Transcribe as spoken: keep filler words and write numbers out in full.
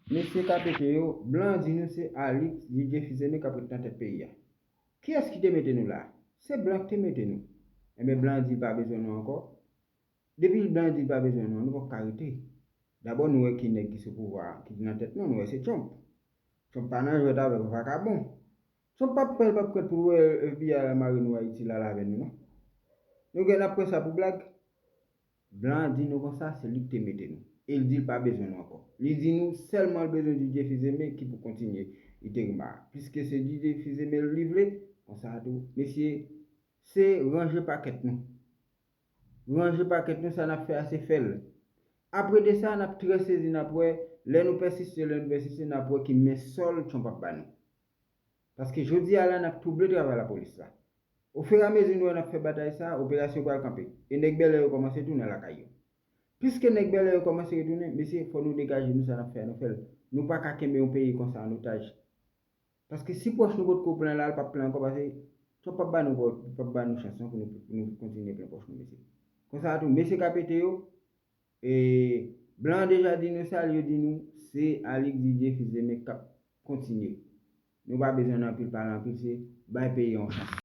Mesye K P T yo, blan di nou se Alix, D J Fils-Aimé k ap ret nan tèt peyi a. Kiyès ki te mete nou la? Se blan ki te mete nou. Enben, blan di l pa bezwen nou ankò. Depi blan di l pa bezwen nou, nou pap ka rete. Dabò, nou wè ki nèg ki sou pouvwa a, ki nan tèt nou, nou wè se Trump. Trump pa nan jwèt avèk vakabon. Trump pap pè, l pap krèt pou l wè F B I al mare nou Ayiti la, l avè nou, non. Nou gen, n ap pran sa pou blag? Blan an di nou konsa, se li ki te mete nou. E l di l pa bezwen nou ankò. Li di nou sèlman l bezwen D J Fils-Aimé ki pou kontinye Iterim a. Piske se D J Fils-Aimé li vle, konsa tou, mesye, se ranje pakèt nou. Ranje pakèt nou, sa n ap fè a, se fè l. Apre de sa, n ap trè sezi, n ap wè, lè nou pèsiste, lè nou pèsiste, n ap wè ki men sòl Trump ap ba nou. Paske jodi a la, n ap twouble travay lapolis la. Ofiramezi nou wè n ap fè batay sa, operasyon pral kanpe. E nèg bèlè yo kòmanse tounen lakay yo. Piske nèg bèlè yo kòmanse retounen, mesye, fò nou degaje nou, sa n ap fè a, nou fè l. Nou pa ka kenbe yon peyi konsa an otaj. Paske si pòch nou potko plen la, l pap plen ankò, paske Trump pap ba nou, pap ba nou chans non, pou nou, pou nou kontinye plen pòch nou, mesye. Konsa tou, mesye K P T yo, e, blan an deja di nou sa, yo di nou, se Alix, D J Fils-Aimé k ap kontinye. Nou pa bezwen nan anpil pale anpil, se bay peyi a yon chans.